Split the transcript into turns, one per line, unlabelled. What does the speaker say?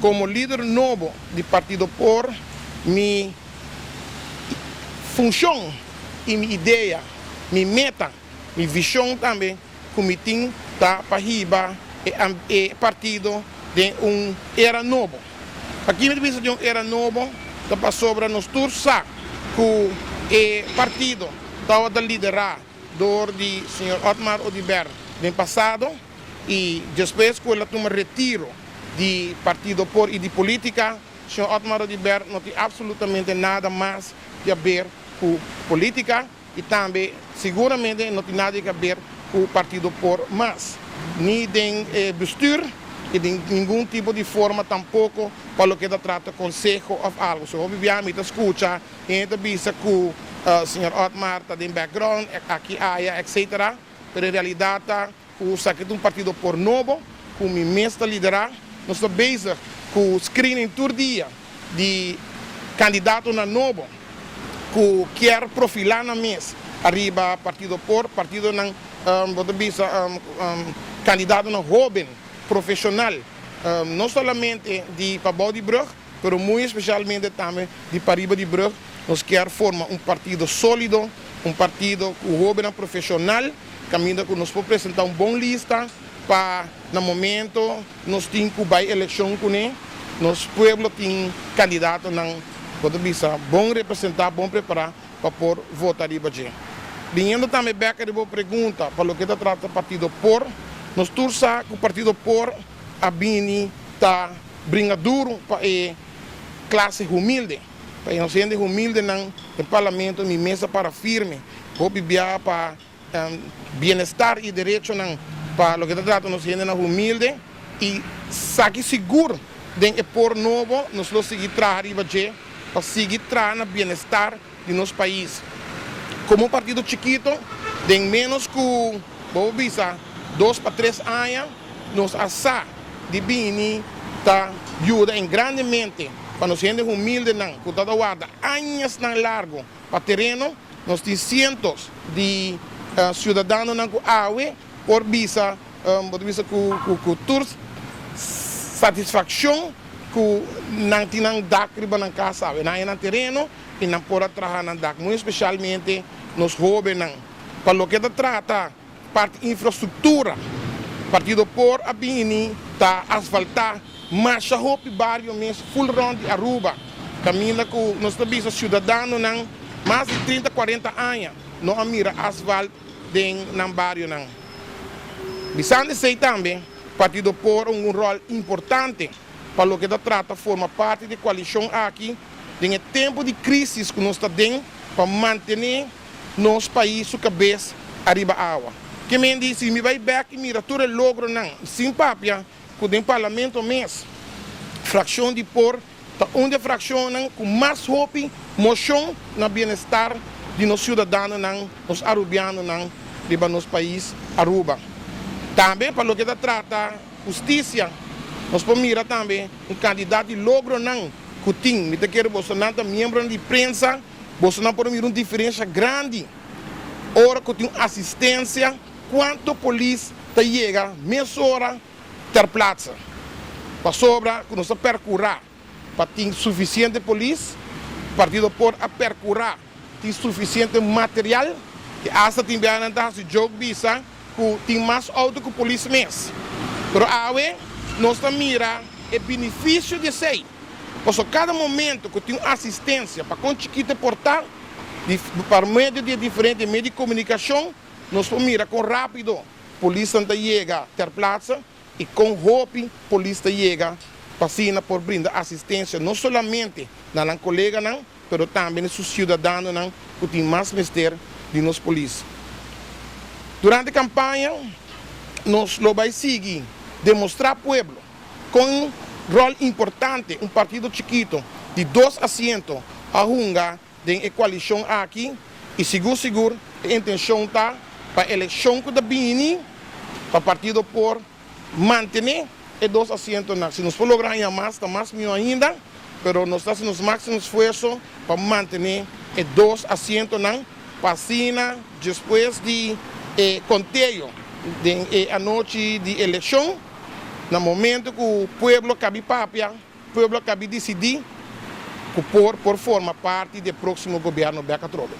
Komo lider nobo di Partido por, mi funshon i mi idea, mi meta, mi vishon tambe ku mi tin ta pa hiba e partido den un era nobo. Pakiko mi ta bisa den un era nobo? Ta pasobra nos tur sa ku e partido tabata liderá dor di señor Otmar Oduber den pasado i despues ku el a tuma retiro di partido por i di politica, señor Otmar Oduber no tin absolutamente nada mas di haber ku politica i tambe siguramente no tin nada di haber ku partido por mas, ni den e bestuur i den ningun tipo di forma tampoko pa loke ta trata konseho òf algu. So hopi bia mi ta skucha hende ta bisa ku señor Otmar ta den background, aki aya etc. Pero en realidad ta ku esaki ta un partido por nobo ku mi mes ta liderá. Nos ta bezig ku screening tur dia di kandidatonan nobo ku kier profilá nan mes ariba partido por, partidonan bo ta bisa kandidatonan hóben, profeshonal, no solamente di pabou di brug, pero muy especialmente tambe di pariba di brug. Nos kier forma un partido solido, un partido cu hobennan profesional, caminda cu nos por presenta un bon lista pa na momento nos tin cu bay eleccion cune, nos pueblo tin candidatonan, bo ta bisa, bon representa, bon prepara pa por vota riba dje. Biniendo tambe bek riba bo pregunta pa loke ta trata partido por, nos tur sa cu partido por a bini ta bringa duru pa e klase humilde, pa e nos hende humildenan den parlamento mi mes a para firme hopi biaha pa bienestar i derechonan pa loke ta trata nos hendenan humilde i saki sigur den e por nobo nos lo sigui traha riba dje pa sigui traha na bienestar di nos pais. Komo un partido chikito den menos ku bo por bisa dos pa tres aña nos a sa di bini ta yuda en grandemente pa nos hende humildenan ku ta ta warda añasnan largo pa tereno. Nos tin sientos di siudadanonan ku awe por bisa bo ta bisa ku ku tur satisfakshon ku nan tin nan dak riba nan kas awe. Nan haña nan tereno i nan por a traha nan dak, muy especialmente nos hobennan. Pa loke ta trata parti infrastructura, Partido por a bini ta asfalta masha hopi bario mes full rond di Aruba, caminda cu nos ta bisa ciudadanonan mas di trinta, cuarenta aña no a mira asfalt den nan barionan. Bisando esey tambe, Partido por a hunga un rol importante pa loke ta trata forma parti di e coalicion aki den e tempo di crisis cu nos ta den pa mantene nos pais su cabes ariba awa. Ke men di si mi bay bek y mira tur e logronan sin papia cu den parlamento mes fraccion di por ta un di e fraccionnan cu mas hopi mocion na bienestar di nos ciudadanonan, nos Arubianonan riba nos pais Aruba. Tambe pa loke ta trata husticia nos por mira tambe un cantidad di logronan cu tin. Mi ta kere bosonan ta miembronan di prensa, bosonan por mira un diferencia grandi ora cu tin un asistencia cuanto polis ta yega mesora ter plaatse. Pasobra cu nos ta percura pa tin suficiente polis, partido por a percura tin suficiente material y hasta tin biaha nan ta haci joke bisa cu tin mas auto cu polis mes. Pero awe nos ta mira e binificio di esey, pasobra cada momento cu tin un asistencia pa con chikito e por ta, di pa medio di e diferente medio di comunicacion nos por mira con rapido polisnan ta yega ter plaatse y con hopi polis ta yega pa asina por brinda asistencia no solamente na nan coleganan, pero tambe na su ciudadanonan cu tin mas mester di nos polis. Durante campaña nos lo bay sigui demostra pueblo con rol importante un partido chikito di dos asiento a hunga den e coalicion aki y sigur sigur e intencion ta pa eleccion cu ta bini pa partido por Mantené e dos asientonan. Si nos por logra haña mas, ta mas mihó ainda, pero nos ta hasi nos máksimo esfuerso pa mantené e dos asientonan pa asina despues di e konteo den e anochi di elekshon, na momento ku pueblo kabi papia. Pueblo a kaba di disidí ku por forma parti di e próksimo gobièrnu bèk atrobe.